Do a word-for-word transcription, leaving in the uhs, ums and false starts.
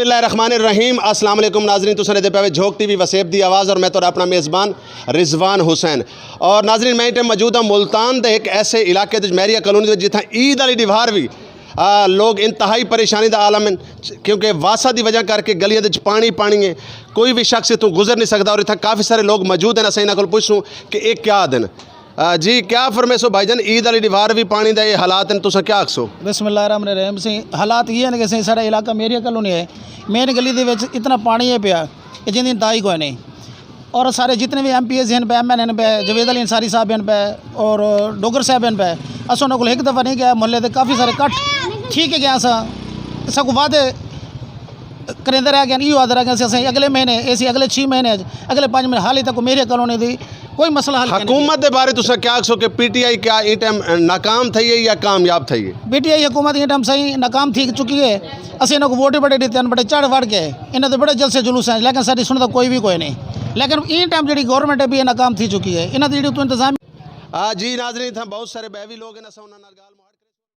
اللہ الرحمن الرحیم۔ السلام علیکم ناظرین، تساں دے پے جھوک ٹی وی وسیب دی آواز اور میں تہاڈا اپنا میزبان رضوان حسین۔ اور ناظرین، میں ٹائم موجود ہاں ملتان دے ایک ایسے علاقے دے وچ، مہریہ کالونی دے وچ، جتھاں عید والی دیوار وی، آ، لوگ انتہائی پریشانی دا عالم ہیں، کیونکہ واسا دی وجہ کر کے گلیاں دے وچ پانی پانی ہے، کوئی بھی شخص اتھوں گزر نہیں سکدا۔ اور اتھاں کافی سارے لوگ موجود ہیں، اساں انہاں کول پوچھوں کہ اے کیا دن۔ آ، جی، کیا فرمیسو بھائی جان؟ عید والی دیوار وی پانی دا اے حالات ہیں، تساں کیا آکھسو؟ بسم اللہ الرحمن الرحیم۔ سی حالات یہ ہیں کہ سی سارا علاقہ میری کالونی ہے، مین گلی دے وچ اتنا پانی ہے پیا کہ جن دی انتہائی کوئی نہیں۔ اور سارے جتنے بھی ایم پی ایز ہیں پہ، ایم این اے ہیں پہ، جاوید علی انصاری صاحب ہیں پہ، اور ڈوگر صاحب ہیں پہ، اساں انہاں کول ایک دفعہ نہیں گیا۔ محلے دے کافی سارے کٹ ٹھیک ہے گیا سا، سا کو وعدے کریندے رہ گئے، ایہو آدھے رہ گئے سی اساں اگلے مہینے، اے سی اگلے چھ مہینے، اگلے پنج مہینے، حالی تک میری کالونی دی کوئی مسئلہ حل نہیں۔ حکومت دے بارے تساں کیا آکھسو کہ پی ٹی آئی کیا ایں ٹائم ناکام تھئی ہے یا کامیاب تھئی ہے؟ پی ٹی آئی حکومت ایں ٹائم صحیح ناکام تھی چکی ہے۔ اسیں انہاں کو ووٹ بڑے دیتے ہیں، بڑے چڑھ وڑ کے، انہاں دے بڑے جلسے جلوس ہیں، لیکن ساری سنتا کوئی بھی کوئی نہیں۔ لیکن ایں ٹائم جڑی گورنمنٹ ہے بھی یہ ناکام تھی چکی ہے، انہاں دی جڑی تو انتظام آ، جی ناظرین، اتھاں بہت سارے بیوی لوگ ہیں، اساں انہاں نال گال